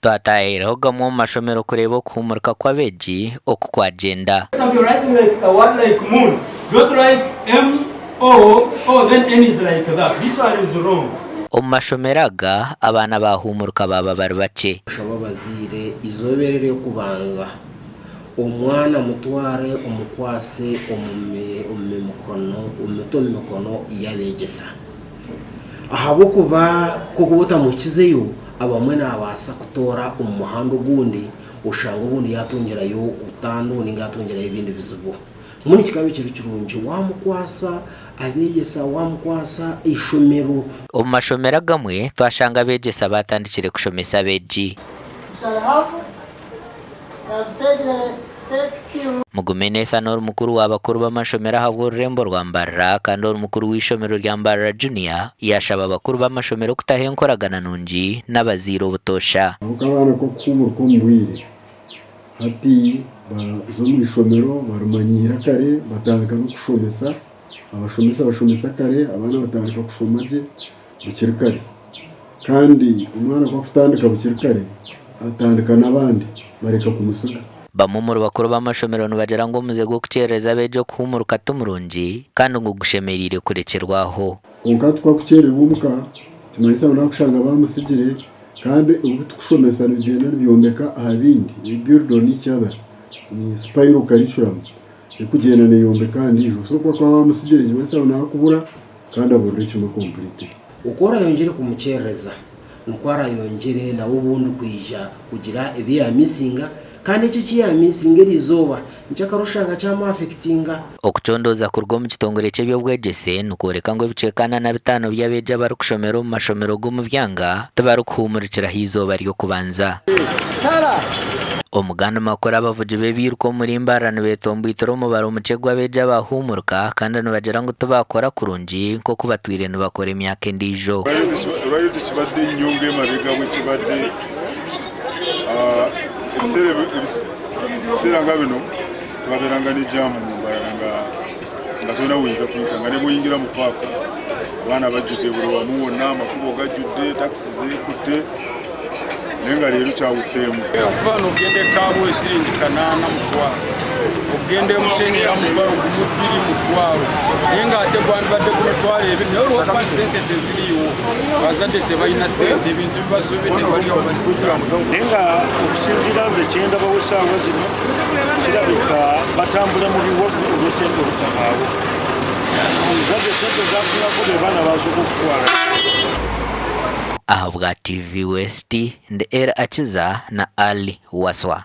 Twataahireho gamwe omu mashomero kureeba okuhuumurika kw'abeegi oku kwagyenda. Omu mashomero aga, abaana baahuumuruka baaba bari bakye. Shaba abazaire eizooba eri ery'okubanza, omwana mutware omukwatse omu mikono omute omu mikono y'abeegyesa. Ahabw'okuba ku orikuba otamuhikizeyo, abamwe naabaasa kutoora omu muhanda ogundi oshange obundi yaatungirayo butandu nainga yaatungirayo ebindi bizibu. Mbwenu kikaba kiri kirungi waamukwatsa abeegyesa, waamukwatsa eishomero. Omu mashomero agamwe, twashanga abeegyesa baatandikire kushomesa abeegi. Mugume Nathan ori mukuru wa bakuru b'amashomero ahabw'orurembo rwa Mbarara kandi ori mukuru w'eishomero rya Mbarara Junior yaashaba abakuru b'amashomero kutaho enkoragana nungi n'abazaire obutoosha. Kwonka abaana k'okuhuumurika omu bwire, hati baza omu ishomero barimanyiira kare batandika n'okushomesa, abashomesa bashomesa kare, abaana batandika kushoma gye bukiri kare. Kandi omwana ku akutandika bukiri kare, atandika n'abandi bareka kumutsiga. Bamwe omuri bakuru b'amashomero nibagira ngu omuze gw'okukyerereza abeegi okuhuumuruka ti murungi kandi ngu gushemereire kurekyerwa aho. Kwonka hati ku akukyererwa omuka, nikimanyisa ngu naakushanga baamusigire kandi ebi turikushomesa nibigyenda nibyombeka aha bindi, they build on each other, ni spiral curriculum erikugyenda neeyombeka aha ndiijo. So ku akuba baamusigire nikimanyisa ngu naakubura kandi aburire kimwe completely. Oku orayongyere kumukyerereza, nikwo arayongyere nawe obundi kwija kugira ebi yaamisinga, kandi ekyo eki yaamisinga eri izooba nikyo akaba oshanga kyamuafekitinga. Okucondooza kuruga omu kitongore ky'eby'obwegyese nikworeka ngu ebicweka 45 by'abeegi abarikushomera omu mashomero g'omu byanga tibarikuhuumurikiraho eizooba ry'okubanza. Omu gandi makuru abavugi b'ebiiruka omuri Mbarara nibetomboitira omubaro mukye gw'abeegi abahuumurika kandi nibagira ngu tibaakora kurungi nk'oku batwire nibakora emyaka endiijo. Rwayo tikibadde nnyo ng'emabega bwe kibadde. Ebiseera nga bino twabeeranga ne jaamu mu Mbarara nga nga tolina woyinza kuyita nga ne bw'oyingira mu paaka abaana bajjudde buli wamu wonna, amakubo gajjudde, takisi zeekutte naye nga leero kyawuseemu. Okuva nogenda e Kabwe siringi kanaana mutwalo, okugenda e Bushenyi era mutwalo gumu bbiri mutwalo naye nga ate gwandibadde ku mitwalo ebiri naye olwokuba nti sente teziriiwo abazadde tebalina sente ebintu bibasobedde bali awo bali sitiramu. Naye nga okusinziira nze kyendabawo esaawa zino kirabika batambula mu biwagu olw'esente obutabaawo. Omuzadde sente zafunako be baana basooka okutwala. Ahabwa TV West, ndi El Akiza na Ali Waswa.